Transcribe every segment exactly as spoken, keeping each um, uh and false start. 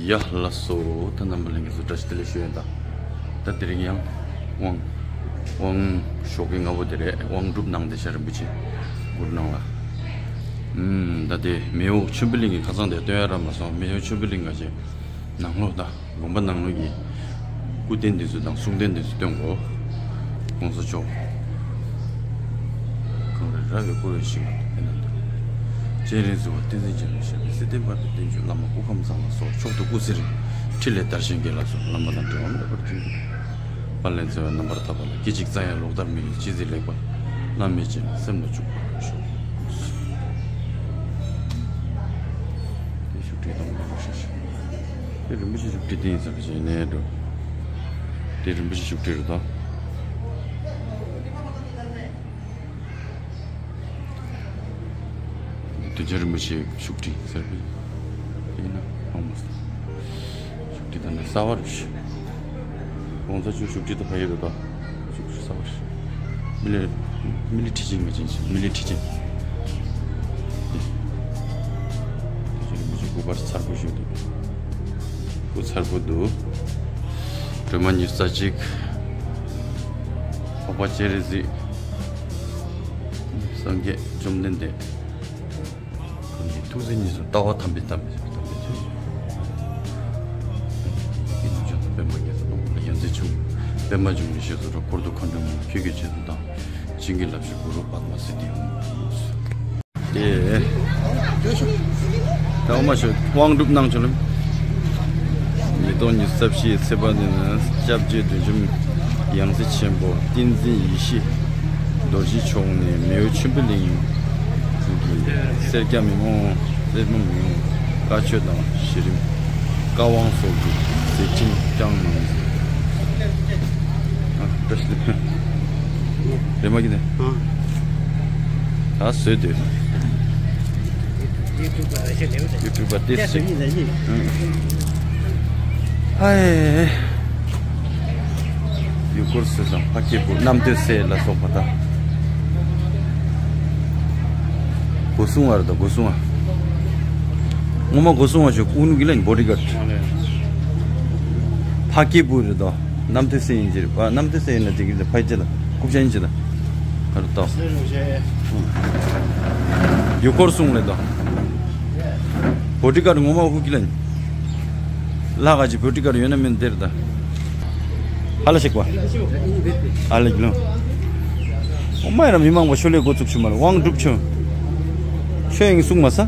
ཡ་ལགས་སོ། ད་རྣམ་པ་ལྷན་རྒྱས་ཚོ་བཀྲ་ཤིས་བདེ་ལེགས་ཞུ་ཡིན། ད་ད་དེ་རིང་ཡང་དབང་དབང་ཞོགས་ཀྱི་སྔ་པོ་དེ་རེད། དབང་སྒྲུབ་གནང་བསྡད་ཤག་རིན་པོ་ཆེ་གུ་རུ་ནང་ལ། ཨུམ། ད་དེ་མེའོ་ཆོས་འཕེལ་གླིང་གི་ཁ་སང་དེ་སྟོན་ཡ་རག་མ་སོང་། མེའོ་ཆོས་འཕེལ་གླིང་ག་ཅེ་ནང་ལོགས་ད། དགོན་པ་ནང་ལོགས་ཀྱི་སྐུ་རྟེན་འདི་ཚོ་དང་གསུང་རྟེན་འདི་ཚོ་སྟོན་གོ། གོང་ས་མཆོག་གངས་རི་ར་བའི་སྐུ་རུ་ཞིང་ཁམས་ཕན་ནམ་དང་། སྤྱན་རས་གཟིགས་དབང་བསྟན་འཛིན་རྒྱ་མཚོ་ཞབས་པད་སྲིད་མཐའི་བར་དུ་བརྟན་བཞུགས། བླ་མ་སྐུ་ཁམས་བཟང་ལ་སོགས་མཆོག་ཏུ་སྐུ་ཚེ་རིང་། འཕྲིན་ལས་དར་ཞིང་རྒྱས་ལ་སོགས། བླ་མ་དང་འབྲེལ་བ་མེད་པར་བྱིན་གྱིས་བརླབ། ལེགས་བརྩེ་བའི་རྣམ་པར་ཐར་པ་ལ། སྐད་ཅིག་ཙམ་ཡང་ལོག་ལྟར་མི་ཡེངས། ཅི་མཛད་ལེགས་པར་བླ་མའི་སྤྱན་སེམས་ལ་འཇུག་པར་ཤོག། དེ་བཞུགས་ཁྲི་དང་། དེ་རིན་པོ་ཆེ་བཞུགས་ཁྲི་དེ་ཡིན་ས་རེད་ཅེས་ནས་འགྲོ། དེ་རིན་པོ་ཆེ་བཞུགས་ཁྲི་རེད་དོ། དེ་རིན་པོ་ཆེ་བཞུགས་ཁྲི་ཟེར་བས། དེ་ན་ཧང་མ་སོང་། བཞུགས་ཁྲི་དང་ནི་གསར་པ་རེད། གོང་ས་མཆོག་བཞུགས་ཁྲི་དང་ཕ་གི་རེད་དོ། བཞུགས་ཁྲི་གསར་པ་རེད། མི་ལི་མི་ལི་ཁྲི་ཆེན་ང་ཆེན་ཆེན། མི་ལི་ཁྲི་ཆེན། དེ་ཚོ་རིན་པོ་ཆེ་སྐུ་པར་མཚར་པོ་ཞིག་འདུག་སྐུ་མཚར་པོ་འདུག་སྒྲོལ་མ་ཉི་ཤུ་རྩ་གཅིག་འཕགས་པ་སྤྱན་རས་གཟིགས། སངས་རྒྱས་བཅོམ་ལྡན་འདས། ཁོང་གི་ཐུགས་བརྩེ་ཉིད་སུ་ལྟ་བ་དམ་པའི་དམ་པའི་དམ་པའི་ཆོས། ཀྱི་ནུབ་བྱང་དུ་པདྨ་རྒྱལ་སྲས་སྟོང་ལ་ཡོན་ཏན་ཆུང་། པདྨ་འབྱུང་གནས་ཞེས་སུ་གྲགས། འཁོར་དུ་མཁའ་འགྲོ་མང་ཁྱེད་ཀྱི་རྗེས་སུ་འབྲང་། བྱིན་གྱིས་བརླབ་ཕྱིར་གུ་རུ་པདྨ་སིདྡྷི་ཧཱུྃ། ཨེ། ད་འོ་མ་ཤོད། དབང་སྒྲུབ་གནང་ཆོག་ལེ། ཉིས་སྟོང་ཉི་ཤུ་རྩ་བཞིའི་ཚེས་པ་འདི་ནི་སྐྱབས་རྗེ་བདུད་འཇོམས་ཡང་སྲིད་ཆེན་པོ་བསྟན་འཛིན་ཡེ་ཤེས་རྡོ་རྗེ་མཆོག་ནས་མེའོ་ཆོས་འཕེལ་གླིང་གི་སེར་སྐྱ་མི་མང་སེར་མོ་མི་མང་བཀའ་ཆོས་དང་གཞི་རིམ་བཀའ་དབང་སོགས་ཀྱི་མཛད་འཕྲིན་བསྐྱངས་གནང་། ཨ། བཀྲ་ཤིས་བདེ་ལེགས། རེ་མ་གི་ནས། ཨ། ད་བཟོས་དུས། ཡུ་ཊུབ་པ་ཏེ་སི། ཧའི། ཡུལ་སྐོར་སྲོལ་དང་ཕ་སྐད་པོ་རྣམ་ཐོས་སྲས་ལ་སོགས་པ་དང་། སྒོ་སྲུང་བ་རེད་དོ། སྒོ་སྲུང་བ། ངོ་མ་སྒོ་སྲུང་བ་ཞིག་ཨུ་ནུ་གི་ལན་བྷོ་ཌི་གཱཌ། ཕ་སྐད་པོ་རེད་དོ། རྣམ་ཐོས་སྲས་ཡིན་གྱི་རེད་པ། རྣམ་ཐོས་སྲས་ཡིན་ན་དེ་གི་ལ་ཕ་ཡི་ལ་རྐུབ་བཀྱག་ཡིན་གྱི་ལ། ཨ་རུ་ཏོ། ཡུལ་སྐོར་སྲུང་ལས་དོ། བྷོ་ཊི་ཀར་ངོ་མ་ཧུ་ཀི་ལན། ལྷ་ག་ཅི་བྷོ་ཊི་ཀར་ཡོད་ན་མིན་དེར་ད། ཧ་ལ་ཞིག་པ། ཨ་ལེགས་ལོ། ཨོ་མ་ཡ་ར་མི་མང་པོ་ཤོ་ལས་འགོ་བཙུགས་ཆུ་མ་རེད། དབང་སྒྲུབ་ཆུ། ཆོས་དབྱིངས་གསུང་མ་ས།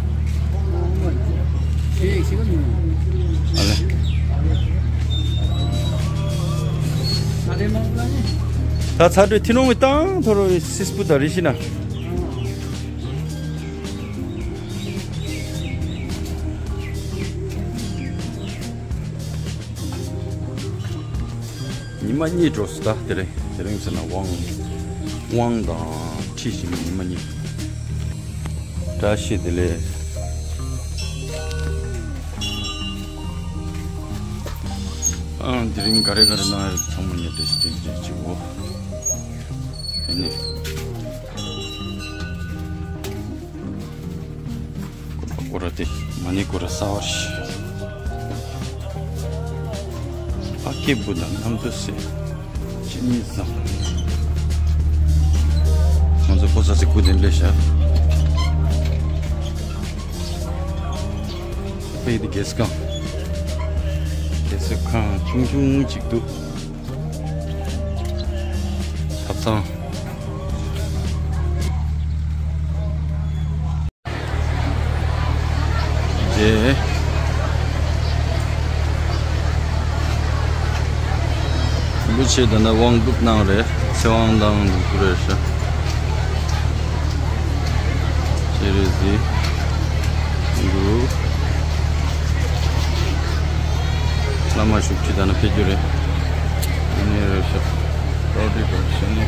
ཨ་ལེ། ད་ཚ་དྲོད་ཐི་ནོང་བའི་བཏང་ཐོ་རོ་སིས་པུ་ད་རི་ཤི་ན། ཉི་མ་གཉིས་འགྲོ་སོང་། ད་དེ་རིང་དེ་རིང་ཟེར་ན་དབང་དབང་དང་ཁྲིད་བཞིན་ཉི་མ་གཉིས། བཀྲ་ཤིས་བདེ་ལེགས། ཨང་། དེ་རིང་ག་རེ་ག་རེ་གནང་ཡོད་ཚང་མ་ངས་བཀྲ་ཤིས་བདེ་ལེགས་ཅིག་འོ། ཨ་ནི། སྐོར་ར་དེ་མ་ཎི་སྐོར་ར་གསར་བ་ཞིག་ཕ་སྐད་པོ་དང་རྣམ་ཐོས་སྲས་ཅི་ཉིད་བཟང་། ང་ཚོ་ཕོ་ས་སི་སྐུ་དེ་ལས་ཤར། ཕ་ཡི་དེ་རྒྱལ་སྲིད་ཁང་། རྒྱལ་སྲིད་ཁང་ཆུང་ཆུང་ཅིག་འདུག་ཐབ་ཚང་། རྗེ་རིན་པོ་ཆེ་ད་ནི་དབང་སྒྲུབ་གནང་རེད། ཚེ་དབང་དང་འདུག་རེད་ཤག་སྤྱན་རས་གཟིགས། གུ་རུ། བླ་མ་བཞུགས་ཁྲི་ད་ནི་ཕེབས་རྒྱུ་རེད། ཨ་ནི་རེད་ཤག་ཏོག་ཏོག་ཞིག་ནི།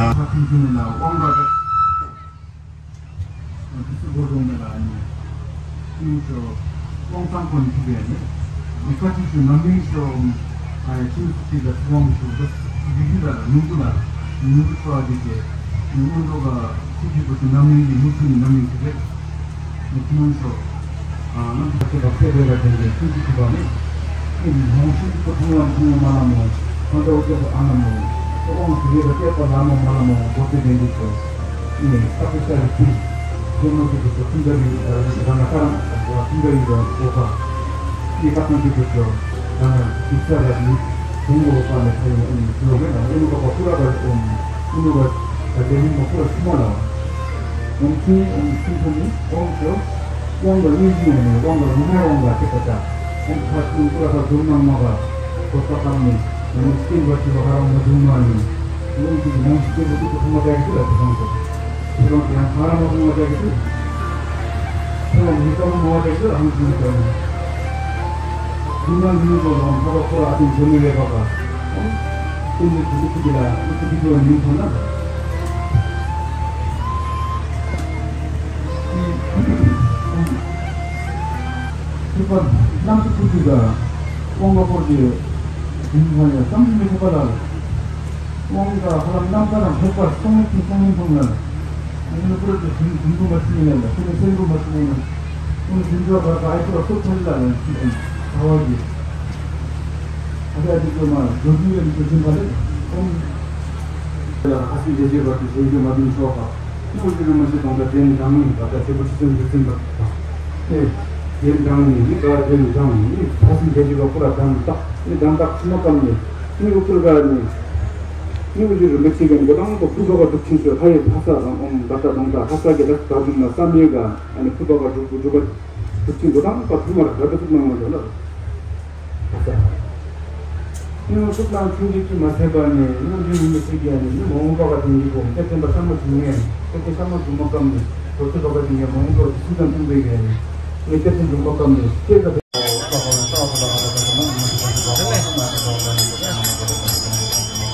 ཁ་ཐུག་གི་ནི་ལ་དབང་ག་རེ། དུས་ཚོད་འགོར་འགྲོ་ནས་ལ་ནི། ཀུན་སྤྱོད་དབང་གཙང་ཁོ་ནི་ཐུག་ཡ་ནི། མི་ཁ་ཐུག་ཞུ་ནམ་རིང་ཤོ། ཨ་ཡ་ཁྱིམ་ཚུགས་ལ་ཐུགས་དབང་ཞུ་ད། ཡི་གེ་ལ་ནུ་གུ་ལ་ནུ་གུ་ཚོ་ཨ་དེ་གེ། ནུ་གུ་ཚོ་ག་ཁུ་ཁུ་གུ་ཚོ་ནམ་རིང་གི་མུ་ཚུ་ནི་ནམ་རིང་ཐུག་རེད། ནི་ཐུན་མོང་ཤོག་ཨ་ནམ་ཐག་ཆོད་པ་ཁྱེད་རེ་ལ་དེ་འདྲའི་ཐུགས་རྗེ་ཆེ་བ་ནི། ཨེ་ནི་ཡོང་ཤུལ་གྱི་ཐུན་མོང་ཐུན་མོང་མ་ལ་མོ། ཁོང་ཚོ་སྐྱེས་པ་ཨ་ན་མོ། ཁོ་དབང་ཞུ་ཡས་པ་སྐྱེས་པ་ལ་མོ་མ་ལ་མོ་འགོ་ཚུགས་ལྡན་འདུག་ཤོག་ཨེ་ནི་ཁ་ཐུག་ཤ་རི་ཐུག་ཐུན་མོང་གི་དུས་སུ་ཐུན་ཚོད་ཡིན་ད་རང་ཁ་རང་ཐུན་ཚོད་ཡིན་པ་ཤོག་པ། ཨེ་ཁ་ཐང་གི་དུས་སུ་རང་དུས་ཚོད་ལ་ནི་དུང་གོ་པ་ནས་ཐོན་ཡོང་ཨེ་ནི་ཇོ་མེ་ན་ཨེ་ནི་ཁོ་པ་ཁུ་ར་པ་ཨེ་ནི་ཁུ་ར་པ་ད་དེ་ནི་མ་ཁུ་ར་ཆུ་མ་ལ་བ། ཨོམ་ཚིན་ཨོམ་ཚིན་ཐོ་མི་ཨོམ་ཚོ། དབང་ལ་གཡོ་སྒྱུ་ནས་དབང་ལ་ངོ་མའི་དབང་ལ་ཐེག་པ་བྱ། ཨོམ་ཁ་ཆུང་ཀུ་ར་ཁ་སྒྲུབ་གནང་མ་ག །གོ་ས་བཏང་ནས་ཡང་ན་སྐྱེན་པ་བྱེད་པ་ཧ་རང་མ་བྱུང་མ་ནི། དབང་གཅིག་ཡང་སྐྱེན་པ་གཅིག་ཏུ་ཐོག་མ་བྱ་གི་ཚུལ་ལ་ཐེག་པ་ཚོ། ཐེག་པ་ཡང་ཧ་རང་མ་བྱུང་མ་བྱ་གི་ཚུལ། ཐེག་པ་མི་ལྟ་བུ་མ་བྱ་གི་ཚུལ་ཧང་སུ་མི་བྱ་ནི། དུང་ན་ལུས་པ་ལ་ཧ་ར་ཁོ་ར་ཨ་ཏིང་བྱོན་མི་རེ་བ་ག །ཨོམ། སྟོན་པའི་དུས་ཚོད་ཀྱི་ལ་ཨུ་ཚུགས་ཀྱི་ཚོ་ཉིན་ཐོན་ན། ཐེག་པ་རྣམ་དག་ཐུགས་རྗེ་དང་། དབང་པོ་སྐོར་གྱི་དུས་མཐའ་ཡང་བསམ་གྱིས་མི་ཁྱབ་པ་ལ། དབང་དང་ཧ་ལམ་རྣམ་དག་རང་ཐེག་པ་སྟོང་ཉིད་ཀྱི་སྟོང་ཉིད་མཐོང་ན། ཨ་ནི་ཕུ་ར་དེ་དུས་དུས་འདུག་མ་ཤི་ཡིན་ལ་ལ་ཕུ་ར་སེང་འདུག་མ་ཤི་ཡིན་ལ། ཨ་ནི་དུས་འདུག་བར་དུ་ཨའི་ཕུ་ར་ཐུག་ཐལ་ལ་ལ་ཤི་ཡིན་ཁ་བ་གི། ཨ་ཏི་ཨ་ཏི་ཀྱོ་མ་འགྲོ་རྒྱུ་ཡོད་འདུག་ཅིང་ཕ་ལེ། ཨོམ། ལ་ཁ་སིག་རྒྱལ་རྒྱལ་བར་དུ་ཞེ་རྒྱུ་མ་བདུན་ཆོག་པ། སྣོད་བཅུད་རིན་པོ་ཆེ་དང་འདྲ་དེ་ནི་གྲངས་ངེས་པ་དང་ཆེན་པོ་ཆུ་ཚན་འདུ་ཚན་པ་དང་། ཨེ། དེ་གྲངས་ངེས་ནི་ག་དེ་ནི་གྲངས་ངེས་ནི་ཁ་སིག་རྒྱལ་རྒྱལ་བ་ཀུ་ར་དམ་དག་ནི་དམ་དག་ཕྱི་མ་ཀམ་ནི་ནི་ཨུ་ཀུར་ག་ནི། ནི་ཨུ་ཅི་རིན་པོ་ཆེ་གི་མགོ་ལང་པོ་ཕུ་ཐོག་ག་སྒྲུབ་ཆེན་ཤོད་ལྷ་ཡི་ཕ་ས་དང་ཨོམ་བ་ཏ་དང་ད་ཧ་ས་གི་ལ་ད་དུང་ན་བསམ་ཡས་ག་ཨ་ནི་ཕུ་ཐོག་ག་སྒྲུབ་སྒྲུབ་པ་སྒྲུབ་ཆེན་མགོ་ལང་པ་ཐུ་མ་ར་ར་ཏ་ཐུབ་ན་མ་འདོད་ལ། ཉུང་སུ་དང་ཆུང་འདྲིས་ཀྱིས་མ་ཟད་པ་ནས་སྔོན་འདྲིས་མི་མི་ཚེ་གི་ནི་མ་འོངས་པ་ག་དེ་ཉིད་པོ་སྐད་བསྟན་པ་ཤར་མ་བྱུང་ངས་སྐད་ཆེན་ཤར་མ་བྱུང་མ་སྐམ་ནས་རྡོ་རྗེ་ལོ་ག་དེ་ཉིད་མ་འོངས་པ་གི་སུ་དང་མཐུན་པའི་གི་ནི་སྐད་ཆེན་བྱུང་མ་སྐམ་ནས་སྐད་ཀ་དེ། དེ་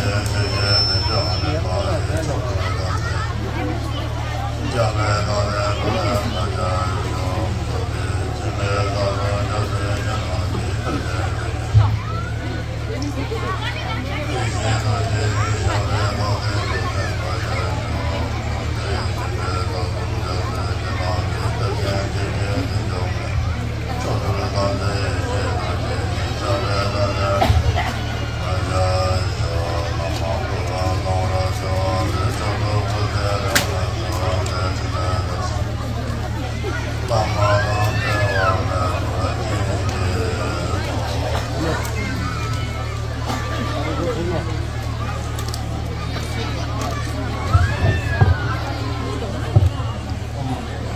ནས་དེ་ནས་དེ།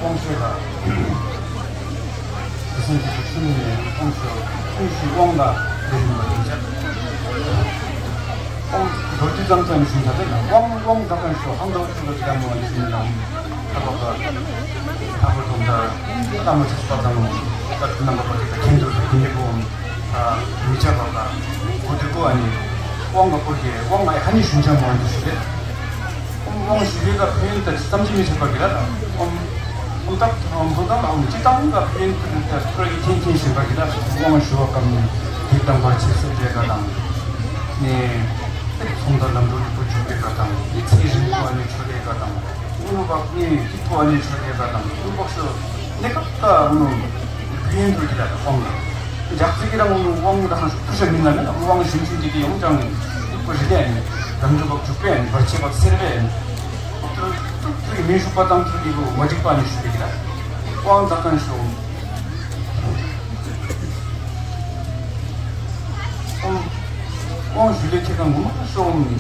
དབང་ཆོས་ལ། དེ་སེམས་ཀྱི་ཚུལ་ནི་དབང་ཆོས་ཀུན་གཞི་དབང་ལ་ དབང་། མདོར་བསྡུས་ཙམ་ཙམ་ཞུ་ན་དེ་ལ་དབང་། དབང་དག་ཀན་ཤོ་ཧང་དོ་ཤུ་ལོ་ཅི་ཡ་མོ་ཨ་ནི་ཞུ་ན་ཡང་། ཐ་བ་ག་ཐ་བ་དོ་ད་ལ་མོ་ཅི་སུ་པ་དང་ད་དུ་ནམ་པ་པ་ཅི་ད་ཁེན་དུ་ཁེན་དུ་གོ་ཨ་མི་ཅ་བ་ག་གོ་དེ་གོ་ཨ་ནི་དབང་ག་སྐོར་གྱི་དབང་ང་ཡ་ཧ་ནི་ཞུ་ཅ་མོ་ཨ་ནི་ཞུ་དེ། དབང་ཞུ་བའི་སྐབས་ཕན་ཡོན་དང་བསམ་གྱིས་མི་ཁྱབ་པ་གི་ལ། དབང་དབང་ཐག་དབང་ཐོག་དང་དབང་སྤྱི་དང་སྐབས་ཕན་ཡོན་དང་ཐོག་གི་མཁྱེན་མཁྱེན་བཞིན་པ་གི་ལ། དབང་ཞུ་བ་སྐབས་ནས་དེ་དང་བར་ཆད་སེལ་བའི་སྐབས་དང་། ནས་ཚོང་དང་ལམ་འགྲོ་ལུགས་པོ་འཇུག་པའི་སྐབས་དང་། ནས་ཚེ་རིང་པོ་ཨ་ནི་ཆོད་པའི་སྐབས་དང་། དབང་བ་ནས་སྐྱིད་པོ་ཨ་ནི་ཆོད་པའི་སྐབས་དང་། དབང་བ་ཤོ་གནས་སྐབས་ཀ་ཨ་ནི་ཕན་ཡོན་དུ་གི་ལ་དབང་ལ། ལྗགས་རྩིས་ཀྱི་རང་དབང་དང་ཕུ་ཤ་མིན་ལ་ནི་དབང་ཞིང་ཆུང་གི་དེ་ཡོང་ཀྱང་སྐུ་རི་ལས་ནི་རང་གྲུབ་པ་འཇུག་པས་ནི་བར་ཆད་པ་སེལ་བས་ནི། ཐུགས་ཀྱི་མི་ཞུགས་པ་དང་ཐུགས་ཀྱི་མ་འཇིགས་པ་ནི་ཞུ་གི་ལ། དབང་དག་ཀན་ཤོ། དབང་དབང་ཞུ་ལས་ཁྱེད་ཀ་ངོ་མ་ཤོ་ནི།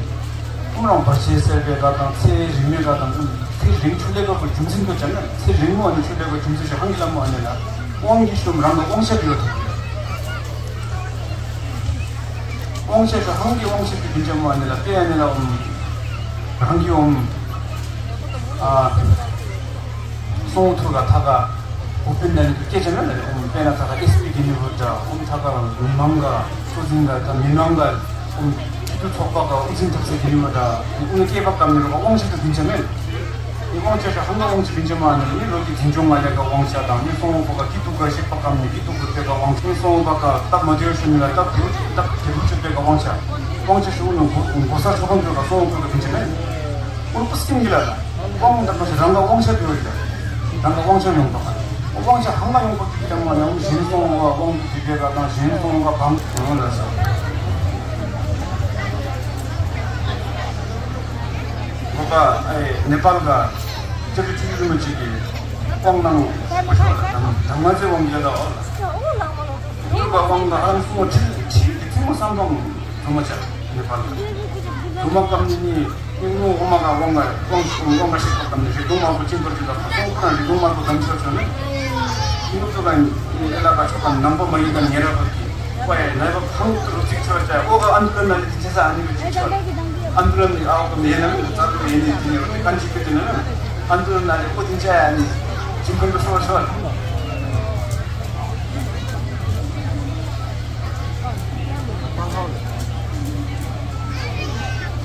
ཁོང་རང་བར་ཆད་སེལ་བའི་སྐབས་དང་ཚེ་རིང་མོའི་སྐབས་དང་། ཚེ་རིང་ཆོད་ལས་སྐབས་ཀྱི་རྒྱུ་མཚན་དུ་བྱས་ན། ཚེ་རིང་མོ་ནི་ཆོད་ལས་སྐབས་རྒྱུ་མཚན་ཞིག་ཧང་གི་ལ་མོ་ཨ་ནི་ལ། དབང་གི་ཤོམ་རང་གི་དབང་ཤ་དུ་ཡོད་དོ། དབང་ཤ་ཤོ་ཧང་གི་དབང་ཤ་དུ་རྒྱུན་ཆ་མོ་ཨ་ནི་ལ་པེ་ཨ་ནི་ལ་འོང་། རང་གི་འོང་། ཨ། སོང་ཐུག་ག་ཐ་ག་འགོ་དཔོན་ལ་ནི་སྐད་ཆ་ན་ལ་ཨོམ་དཔེར་ན་ཐ་ག་ཨེས་པི་གི་ནི་བུ་དྲ་ཨོམ་ཐ་ག་མང་ག་ཚོ་འཛིན་ག་ད་མི་མང་ག་ཨོམ་སྤྱི་འཐུས་ཚོགས་པ་ག་དབུ་འཛིན་ཐབས་ཟེར་གི་ནི་བུ་དྲ་ཨོམ་སྐད་པ་སྐམ་ནི་རུ་ག་དབང་ཆ་དུ་བིན་ཆ་མེད། ནི་དབང་ཆ་ཤ་ཧང་ག་དབང་ཆ་བིན་ཆ་མ་ནི་ནི་ལོ་གི་འཛིན་སྐྱོང་ང་ལས་ག་དབང་ཆ་དང་ནི་སོང་བོ་ག་སྐྱིད་སྡུག་ག་ཞིག་པ་སྐམ་ནི་སྐྱིད་སྡུག་ག་དེ་ག་དབང་ཆ་ནི་སོང་བོ་ག་སྟབས་མ་བདེ་བ་ཤུ་ནི་ལ་སྟབས་བདེ་བ་སྟབས་བདེ་བོ་ཆུ་དེ་ག་དབང་ཆ། དབང་ཆ་ཤུ་ནི་གོ་གོ་ས་ཚོ་ག་འདོད་ག་སོང་བོ་ག་བིན་ཆ་མེད། ཨུར་པུ་སིམ་གི་ལ་ལ། དབང་དང་པོ་ཞིག་རང་ག་དབང་ཆ་དུ་ཡོད་ཀྱང་། རང་ག་དབང་ཆ་ཡོང་པ་ག། དབང་ཆ་ཧང་ལ་ཡོང་པ་གི་ཀྱང་མ་ཡང་གཞན་སོང་བ་དབང་དུ་བྱེད་པའི་ག་དང་གཞན་སོང་བ་བང་ཡོང་ལ་ཟེར། ལོ་ཀ་ཨེ་ནེ་པཱལ་ག་སྐྱབས་རྗེ་ཆོས་ཀྱི་རིན་པོ་ཆེ་གི་དབང་གནང་བ་ཞིག་ལ་དང་དང་མ་ཚེ་དབང་གི་ལ་འོ་ལ། ཡོད་པ་དབང་ག་ཨང་སོང་ཁྲི་ཁྲི་གི་ཐིག་མོ་བསམ་སྟོང་། སྒྲོལ་མ་ཆ་ནེ་པཱལ་གི། སྒྲོལ་མ་སྐབས་ནི་ནི་སྙིང་རླུང་འོ་མ་ག་དབང་ག་དབང་ཤུགས་དབང་ག་ཤེས་པ་སྐབས་ནི་རིག་སྟོང་དམར་པོ་ཅན་པར་གྱུར་ལ་ཁ་སོང་ཁོ་རང་རིག་སྟོང་དམར་པོ་དམ་ཆོས་ཆོས་ནི། སྙིང་རླུང་ཚོ་ག་ཨེ་ལ་ག་ཆོ་ག་ནམ་པ་མ་ཡིན་ན་ཉེ་ར་བར་གྱི་པ་ཡ་ནའི་བ་ཕང་དུ་རུ་ཚིག་ཆོ་ཆ་ཨོ་ག་ཨན་དུ་ན་ལི་ཏི་ཆེ་ས་ཨ་ནི་རུ་ཚིག་ཆོ་ཨན་དུ་ན་ལི་ཨའོ་ག་མེ་ན་ལི་ཙ་རུ་ཡེ་ནི་ཏི་ནི་རུ་ཏི་ཀན་ཅི་ཀི་ཏི་ན་ཨན་དུ་ན་ལི་ཨོ་ཏི་ཆ་ཨ་ནི་ཅིང་ཁོན་དུ་ཤོ་ཤོ།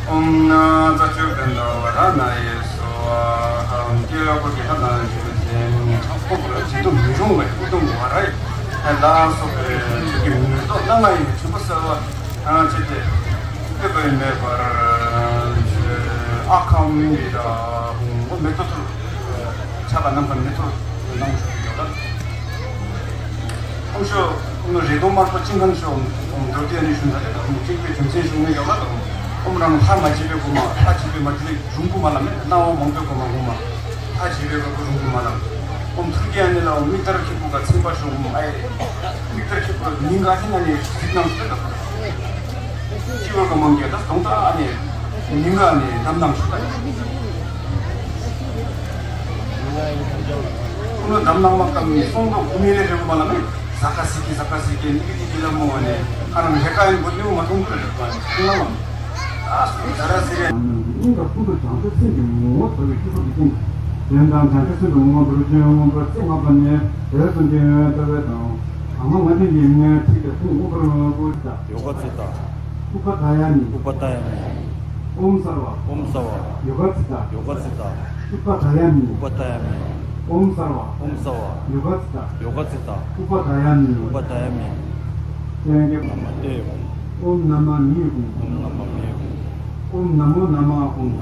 ཨོམ་ན་ཙ་ཅུ་བན་ད་བ་ར་ན་ཡེ་སོ་ཨ་ཧམ་ཀི་ར་པོ་ཀི་ཧ་ན་ཞུ་ཅེ་ཁོ་པོ་ར་ཅི་དུ་མི་རུང་བའི་ཀུ་དུང་བ་ར་ཡི་ལ་སོགས་པའི་ཆོས་ཀྱི་མི་ཏོ་ན་ང་ཡི་ཆུ་པོ་ས་བ་ཨ་ཅེ་ཏེ་ཏེ་བའི་མེ་བར་ཨ་ཁམ་མི་ར་ཧུང་མེ་ཏོ་ཐུར། ཆ་ག་ནམ་མཁའ་མེ་ཏོག་གནང་བཞུགས་ཡོད་ལ། ཁོང་ཤོ་ཁོང་རེ་དོ་དམར་པོ་ཅིང་ཁང་ཤོ་མདོར་བསྡུས་ནས་ཞུ་ན་རེ་དོ་ཅིང་པའི་རྒྱུ་མཚན་ཞུ་ནས་ཡོད་ལ་དང་། ཁོང་རང་ལྷ་མ་བྱེད་པའི་སྒོ་མ་ལྷ་བྱེད་པའི་མ་དེ་ལས་རུང་བུ་མ་ལ་མེད་སྣང་བ་མང་པོའི་སྒོ་མ་སྒོ་མ་ལྷ་བྱེད་པའི་སྒོ་རུང་བུ་མ་ལ། ཁོང་ཐུར་གྱི་ཨ་ནི་ལ་མིག་ལྟར་ཁྱི་པོ་ག་ཚིམ་པ་ཤོ་མ་ཨེ་མིག་ལྟར་ཁྱི་པོ་ཉིན་ག་ཧི་ན་ནས་གཟིགས་གནང་ཤོ་ད། སྤྱི་བོར་ག་མང་རྒྱལ་དང་གདོང་དག་ཨ་ནི་ཉིན་ག་ཨ་ནི་འདམ་ནང་ཞུ་ད། ཁོ་ནི་འདམ་ནང་མ་སྐམ་ནི་སོང་དོ་ཁུ་མི་ལེ་རེ་བ་མ་ལ་མེ་ཟ་ཁ་སི་ཀི་ཟ་ཁ་སི་ཀི་ནི་ཀི་ཏི་ཀི་ལ་མོ་ཨ་ནི་ཁ་རང་རེ་ཀ་ཡིན་གོ་ནི་མ་ཐོང་གི་རེ་བ་ནི་ཁོ་ན་མ་ཨ་སུ་ཟ་ར་སི་རེ། སྙིང་ག་ཕུག་ཏུ་བྱང་ཆུབ་སེམས་ཀྱི་ངོ་བོ་དོར་བའི་སྐྱེས་བུ་འདི་ཀུན། དོན་དམ་བྱང་ཆུབ་སེམས་ཀྱི་ངོ་བོ་འདོར་བྱེད་མངོན་པར་རྩིས་མ་པ་ནི་དེར་སོན་གྱི་ལྟ་བའི་དང་། ཨ་མ་ང་དེ་ཉིད་ནས་ཚིག་དེ་ཁུངས་དབུ་བར་བཀོད་ད། ཡོ་ག་ཙི་ཏ། ཨུ་པ་ད་ཡ་མི། ཨུ་པ་ད་ཡ་མི། ཨོམ་སར་བ། ཨོམ་སར་བ། ཡོ་ག་ཙི་ཏ། ཡོ་ག་ཙི་ཏ། ཨུ་པ་ད་ཡ་མི། ཨུ་པ་ད་ཡ་མི། ཨོམ་སར་བ། ཨོམ་སར་བ། ཡོ་ག་ཙི་ཏ། ཡོ་ག་ཙི་ཏ། ཨུ་པ་ད་ཡ་མི། ཨུ་པ་ད་ཡ་མི། ཏེ་ཡ་གི། ན་མ་ཏེ་ཡ་གི། ཨོམ་ན་མ་མི་ཡི་གུང་། ཨོམ་ན་མ་མི་ཡི་གུང་། ཨོམ་ན་མོ་ན་མ་ཨོམ།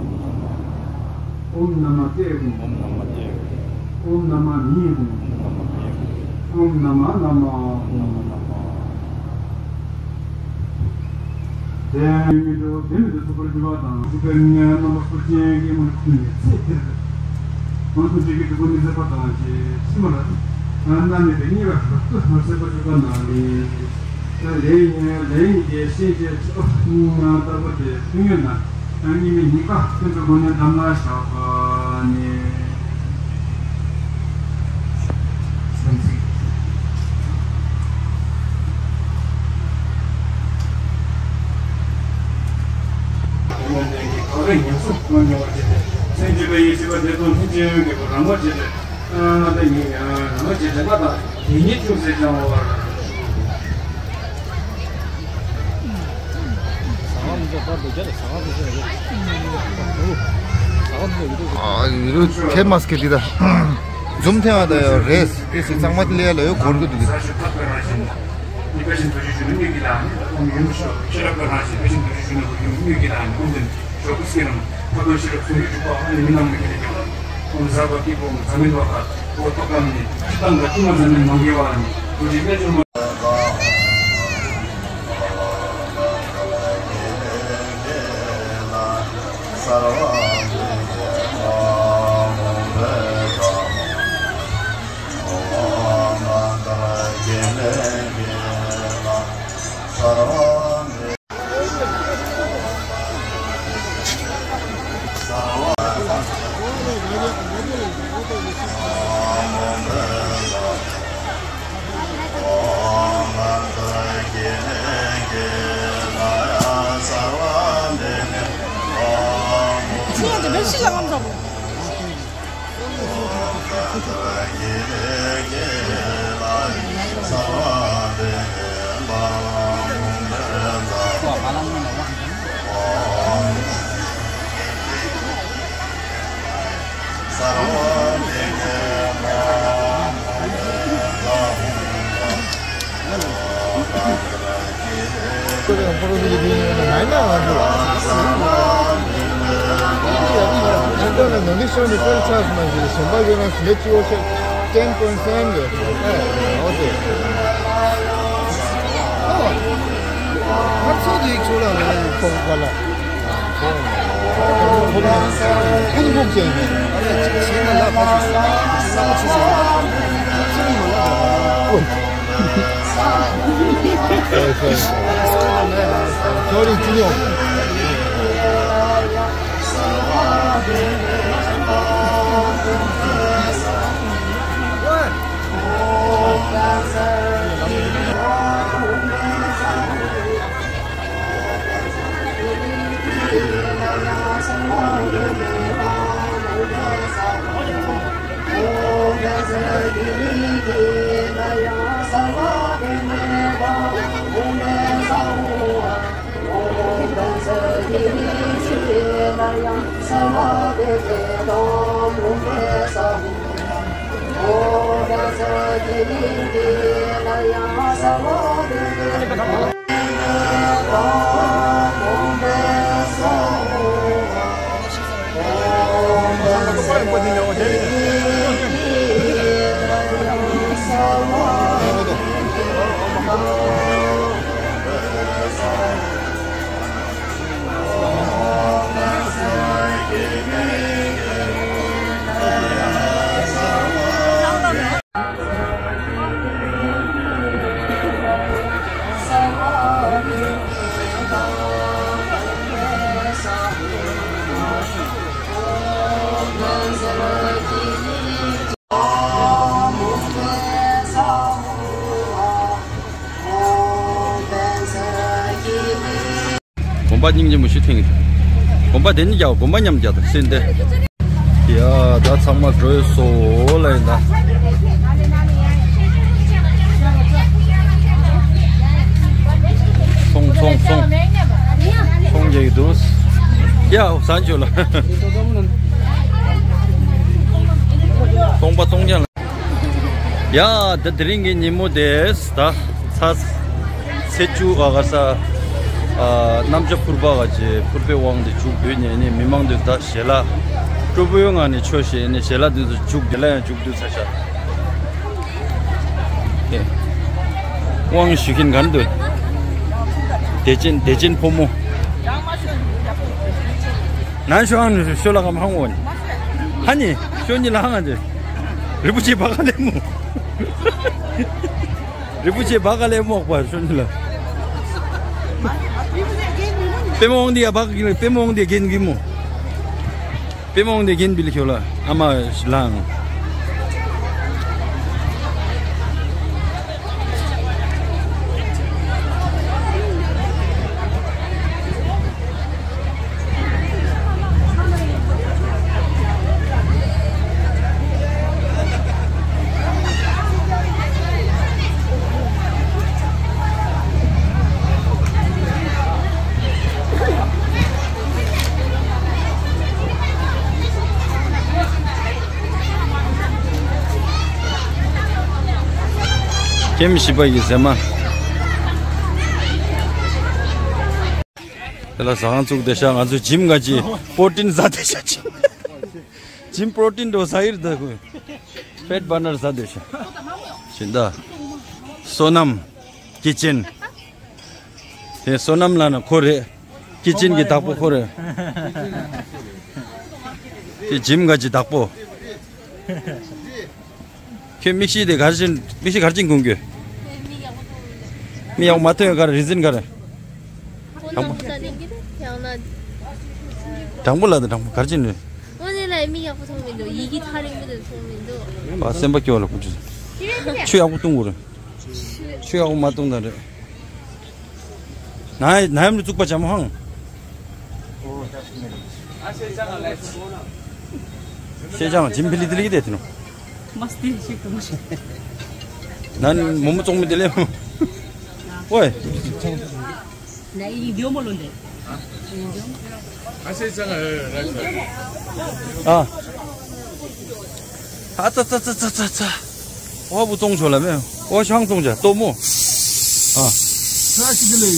ཨོམ་ན་མ་ཏེ་ཨོམ། ཨོམ་ན་མ་ཏེ་ཨོམ། ཨོམ་ན་མ་མི་ཨོམ། ཨོམ་ན་མ་མི་ཨོམ། ཨོམ་ན་མ་ན་མ་ཨོམ། ཨོམ་ན་མ་ན་མ། དེ་མི་འགྲོ་དེ་མི་འགྲོ་ཐུབ་པར་འགྱུར་བ་དང་། ཐུབ་པའི་ངའི་རྣམ་པ་སྐུ་ཅན་གྱི་མུ་ཁྱུད་ནས་ཚེ་འདིར། ང་ཐུགས་རྗེ་གི་སྒྲུབ་པ་མི་ཟད་པ་དང་བཅས་ཕྱི་མར། རྣམ་སྨིན་པའི་དམྱལ་བ་རབ་ཏུ་མ་བཟོད་པར་གྱུར་པ་ན་ལས། ལས་ལས་ཉིད་ཀྱི་ཤེས་བྱའི་ཆོས་ལྟ་བུ་དེ་ཐུན་ཡོད་ན། གཉིས་མེད་གཉིས་ཀ་ཀུན་གྱི་སྒོ་ནས་གདམས་ལ་བཞག་པ་ནི། རང་ངོ་བྱེད་པའི་ཨ་ད་ཡིན་ཡང་རང་ངོ་བྱེད་དྲན་པ་དང་དེ་ཉིད་ཅུང་ཟད་བྱང་བར། ཨ་རུ་ཐེ་མ་སྐད་འདི་ད་འཛུམ་ཐེངས་ཨ་ད་ཡོད་རེད། དེ་སི་གཙང་མ་དེ་ལས་ལ་ཡོད་གོར་གི་འདུག་གཉིས་པ་ཤིང་རྡོ་རྗེ་གཞོན་ནུ་གཉིས་ཀྱི་ལ་ནི་ཨོཾ་ཡུམ་ཤོ་ཤེས་རབ་ཀྱི་རང་བཞིན་པ་ཤིང་རྡོ་རྗེ་གཞོན་ནུ་ཡུམ་གཉིས་ཀྱི་ལ་ནི་ཨོཾ་དེ་ཤོ་ཀུ་སྐྱེ་རུང་ཐབས་དང་ཤེས་རབ་ཟུང་འཇུག་འཇུག་པ་ཨ་ནི་མི་སྣང་མི་སྐྱེ་ལས་ཀྱང་ཨོཾ་ཟར་པ་ཏི་པོ་ཨོཾ་ཟ་མེ་ཏོ་ཁ་ཨོ་ཏོ་ཀ་མི་ནི་ཅི་ཏང་ག་ཅི་མ་ཟ་མེ་མང་གེ་བ་ནི་རྡོ་རྗེ་རྣལ་འབྱོར་མ། Ten point seven. གོམ་པ་སྙིང་རྗེ་མོ་ཞིག་འཐེན་གི་འདུག་གོམ་པ་དེ་ནི་རྒྱག་གོམ་པ་མཉམ་རྒྱག་དང་སེམས་དེ། ཡ་ད་ཚང་མ་འགྲོ་ཡོད་སོ་ལ་ཡིན་ད། སོང་སོང་སོང་། སོང་རྒྱག་གི་འདུག་ཡ་ཧོ་ས་འཇུ་ལ། སྟོང་པ་སྟོང་རྐྱང་ལ། ཡ་ད་དེ་རིང་གི་ཉིན་མོ་དེ་ད་ཚ། ཚེས་བཅུ་ག་ག་ས། ཨ་གནམ་ལྕགས་ཕུར་པ་ག་ཅེ་ཕུར་པའི་དབང་དེ་མཇུག་བསྡུས་ནས་ནི་མི་མང་དུ་ད་ཞལ་ལག་སྤྲོ་པོའི་ངང་ནས་མཆོད་བྱས་ནས་ཞལ་ལག་དེ་ཚོ་མཇུག་དེ་ལ་ཡང་མཇུག་བསྡུས་ཚར་ཤག་དེ་དབང་ཞུ་མཁན་ག་རེ་འདུག་བདེ་ཆེན་བདེ་ཆེན་ཕོ་མོ། ནང་ཤོ་ཨང་ནས་ཤོ་ལ་གམ་ཧང་འོན། ཧ་ནི་ཤོ་གཉིས་ལ་ཧང་ཨ་ཅེ། རི་པོ་ཆེ་བ་ག་ལེ་མོ། རི་པོ་ཆེ་བ་ག་ལེ་མོག་པ་ཤོ་གཉིས་ལ། པེ་མོ་འོང་དེ་ཡ་བ་ག་གི་པེ་མོ་འོང་དེ་རྒན་གི་མོ། པེ་མོ་འོང་དེ་རྒན་བི་ལི་ཤོ་ལ་ཨ་མ་ལང་། ཁྱིམ་བཞི་པ་ཡི་ཟེ་མ། དེ་ལ་ཟ་ཁང་བཙུགས་བསྡད་ཤག་ང་ཚོ་ཇིམ་ག་ཅི་པོ་ཏིན་ཟ་བསྡད་ཤག་ཇིམ། ཇིམ་པོ་ཏིན་འགྲོ་ཟ་ཡིར་ད་ཁོས། ཕེཊ་བར་ནར་ཟ་བསྡད་ཤག་ཇི་འདྲ། བསོད་ནམས། ཀི་ཅན། དེ་བསོད་ནམས་ལགས་ན་ཁོ་རེད། ཀི་ཅན་གྱི་བདག་པོ་ཁོ་རེད། དེ་ཇིམ་ག་ཅི་བདག་པོ། ཁྱོད་མིག་ཤེལ་དེ་ག་རེ་བྱས། མིག་ཤེལ་ག་རེ་བྱས་གོན་གྱི། མིག་ཡག་པོ་མཐོང་ཡོད་ག་རེ་རི་ཛིན་ག་རེ། དྲང་པོ། དྲང་པོ་ལ་དང་དྲང་པོ་ག་རེ་བྱས་ནས། དངོས་གནས་ལ་མིག་ཡག་པོ་མཐོང་མི་འདུག་ཡི་གེ་ཐག་རིང་པོ་དེ་མཐོང་མི་འདུག་ཨ་སེམས་པ་སྐྱོ་བ་ལ་ཁུ་ཆུ། ཆུ་ཡག་པོ་བཏུང་དགོས་རེད། ཆུ་ཡག་པོ་མ་བཏུང་ད་རེད། ན་ན་ཡམ་རུ་བཙུགས་པ་ཅམ་ཧང་། ཤེས་ཅང་ཇིམ་ཕི་ལི་ཏི་ལི་དེ་ཐི་ནོ། མ་སྟེ་ཞིག་ཏུ་མ་ཤེས། ནན་མོ་མོ་ཙོང་མི་དེ་ལེ། ཨོའི། ན་ཡི་འདིའོ་མོ་ལོན་དེ། ཨ། ཨ་ཙ་ཙ་ཙ་ཙ་ཙ་ཙ། ཨོ་བུ་ཙོང་ཆོ་ལ་མེ། ཨོ་ཤང་ཙོང་ཆ་ཏོ་མོ། ཨ། ས་ཞིག་ལེ།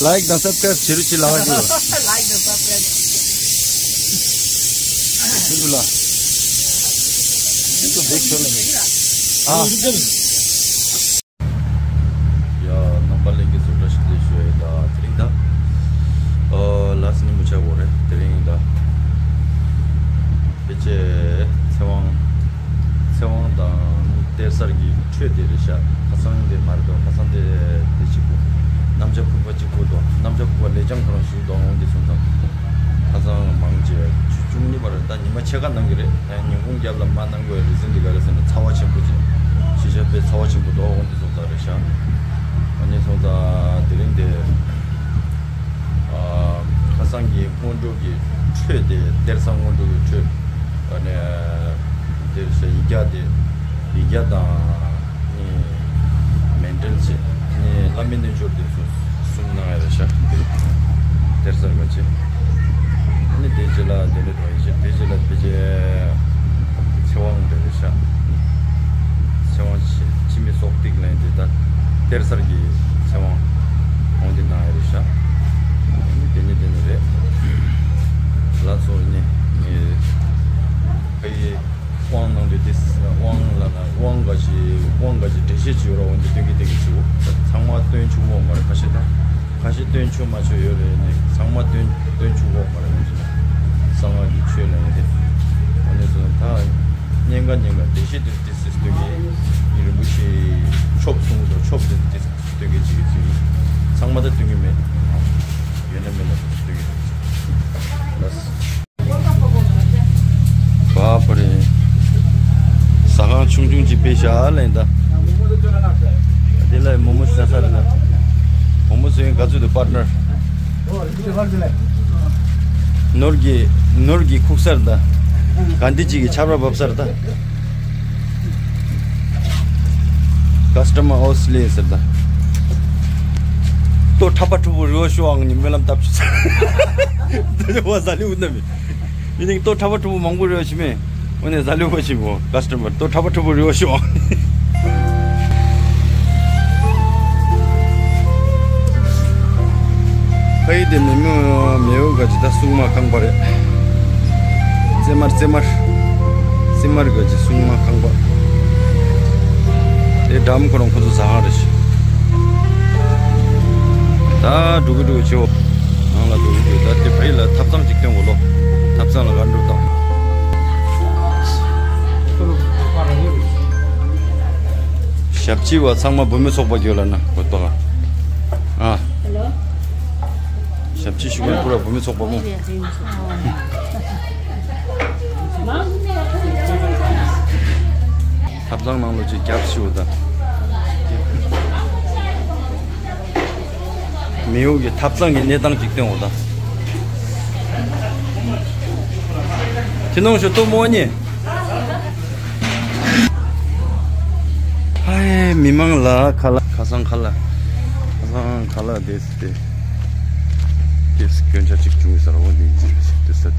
ལའིཀ་དང་སབ་སི་ཀ་རེབ་བྱེད་རོགས་བྱེད་ལ་བ་ཅིག་ལ། ལའིཀ་དང་སབ་སི་ཀ་རེབ། ཤིན་ཏུ་ལ། ཤིན་ཏུ་བེག་ཤོར་ལ། ཨ། ཡ། རྣམ་པ་ལྷན་རྒྱས་ཚོ་བཀྲ་ཤིས་བདེ་ལེགས་ཞུ་ཡ་ཡིན་ད། དེ་རིང་ད། ཨ། ལ་སི་ཉི་མོ་ཆགས་པོ་རེད། དེ་རིང་ད། ཕལ་ཆེར་ཚེ་དབང་། ཚེ་དབང་དང་གཏེར་གསར་གྱི་ཁྲོད་དེ་རེད་ཤག་ཁ་སང་དེ་མ་རེད་དོ། ཁ་སང་དེ་དེ་གཅིག་པུ། གནམ་ལྕགས་ཕུར་པ་གཅིག་པུ་དོ། གནམ་ལྕགས་ཕུར་པ་ལེགས་བྱང་ཁོ་རང་བཞུགས་དོ། འོང་དེ་སོང་ཙང་། ཁ་སང་མང་ཆེ་བ་བཅུ་གཉིས་པ་རེད། ད་ཉི་མ་ཕྱེད་ཀ་གནང་གི་རེད། ཡང་ཉིན་གུང་རྒྱབ་ལ་མ་གནང་དགོས་རེད་ཟེར། འདི་ག་རེ་ཟེར་ན་ཚ་བ་ཆེན་པོ་ཅིག་ཤེས་བྱ་དཔེ་ཚ་བ་ཆེན་པོ་འདུག་འོང་དེ་སོང་ཙང་རེད་ཤག་ཨ་ནི་སོང་ཙང་དེ་རིང་དེ། ཨ། ཁ་སང་གི་སྔོན་འགྲོ་གི་ཁྲོད་དེ། གཏེར་གསར་སྔོན་འགྲོ་གི་ཁྲོད། ཨ་ནི་དེར་ཤ་ཡིག་བརྒྱ་དེ། ཡིག་བརྒྱ་དང་ནི་མཎྜལ་བྱས་ནི་བླ་མའི་རྣལ་འབྱོར་དེ་ཚོ་གསུམ་གནང་ཡ་རེད་ཤག་གཏེར་གསར་པ་བྱས། ཨ་ནི་དེ་རྗེས་ལ་དེ་འདྲ་འགྲོ་ཡི་བྱས། དེ་རྗེས་ལ་དཔེ་ཆའི་ཚེ་དབང་རེད་ཤག་ཚེ་དབང་འཆི་འཆི་མེད་སྲོག་ཏིག་ལན་དེ་ད་གཏེར་གསར་གྱི་ཚེ་དབང་འོང་དེ་གནང་ཡ་རེད་ཤག་ཨ་ནི་དེ་ནི་དེ་ནི་རེད། ལགས་སོ། ཨ་ནི་ངས་ཕ་ཡི་དབང་གནང་དུས་དེ། དབང་ལ་ན་དབང་ག་ཞིག་དབང་ག་ཞིག་འགྲེལ་བཤད་ཅིག་ཡོད་ར། འོན་ཏེ་སྟོན་གི་སྟོན་གི་ཆུ་ཚང་མ་སྟོན་ཆུ་བོ་མ་རེད། ཁ་ཤས་ད་ཁ་ཤས་སྟོན་ཆོག་མ་ཆོག་ཡོད་རེད། ནི་ཚང་མ་སྟོན་སྟོན་ཆུ་བོ་མ་རེད། འོན་ཏེ་གསང་སྔགས་ཀྱི་ཆོས་ལ་ཡིན་ཏེ། ཨ་ནི་སོ་ད་གཉན་ག་གཉན་ག་འགྲེལ་བཤད་དེ་དེ་སི་སྟོན་གི་རིན་པོ་ཆེ་ཆོབ་གསུང་དོ། ཆོབ་དེ་དེ་སི་སྟོན་གི་ཅིག་གི་ཅིག་ཚང་མ་ད་སྟོན་གི་མེད། ཡོད་ན་མེད་ན་སྟོན་གི་ཅིག་ལགས། བ་ཕ་རེ། ཟ་ཁང་ཆུང་ཆུང་ཅིག་དཔེ་ཤ་ལེན་ད། དེ་ལ་མོ་མོ་ཟ་ས་རེད་ད། མོ་མོ་ཟོས་ག་ཚོད་དུ་པར་ནར། ནོར་གྱི་ནོར་གྱི་ཁུག་ས་རེད་ད། ག་འདི་ཅིག་གི་ཆབ་ར་བབས་ས་རེད་ད། ཀ་སི་ཊ་མར་ཨོ་སི་ལེ་ཟེར་ད། ལྟོ་ཁྲ་པ་ཁྲུ་བོ་རི་བོ་ཤོ་ཨང་ནི་སྨོན་ལམ་བཏབ་ཆུ་ཚ། དེ་བ་ཟ་ལི་འུ་ན་མི། ཡིན་ནིང་ལྟོ་ཁྲ་པ་ཁྲུ་བོ་མང་པོ་རི་བོ་ཤི་མེ། འོ་ནས་ཟ་ལི་བོ་ཤི་མོ། ཀ་སི་ཊ་མར་ལྟོ་ཁྲ་པ་ཁྲུ་བོ་རི་བོ་ཤོ་ཨང་། ཕ་ཡི་དེ་མེ་མོ་མེའུ་ག་ཅི་ད་སྲུང་མ་ཁང་པ་རེད། རྩེ་དམར་རྩེ་དམར། རྩེ་དམར་ག་ཅི་སྲུང་མ་ཁང་པ། དེ་འགྲམ་ཁོ་རང་ཁོ་ཚོ་ཟ་ཁང་རེད་ཤག་ད་འགྲོ་གི་འགྲོ་གི་ཆེའོ། ནང་ལ་འགྲོ་གི་འགྲོ་གི། ད་དེ་ཕ་ཡི་ལ་ཐབ་ཚང་ཅིག་སྟོན་གོ་ལོ། ཐབ་ཚང་ལ་ག་འགྲོ་དང་། ཞབས་ཕྱི་བ་ཚང་མ་བུད་མེད་ཚོགས་པ་གྱོད་ལ་ན་གོ་ཏོ། ཨ། ཞབས་ཕྱི་ཞུ་མཁན་པུ་ར་བུད་མེད་ཚོགས་པ་མོ། ཐབ་ཚང་ནང་ལོ་ཅིག་རྒྱབ་ཞུ་ད། མེའུ་གི་ཐབ་ཚང་གི་གནས་སྟངས་ཅིག་སྟོན་འོ་ད། ཁྱི་ནོང་ཞོ་ལྟོ་མོ་ནི། ཧའི་མི་མང་ལ་ཁ་ལག་ཁ་སང་ཁ་ལག་ཁ་སང་ཁ་ལག་དེ་སི་དེ། དེ་སི་སྐྱོན་ཆ་གཅིག་བྱུང་ཡོད་ས་ར་བ་འདི་འཛིན་རེད་དེ་ས་དེ།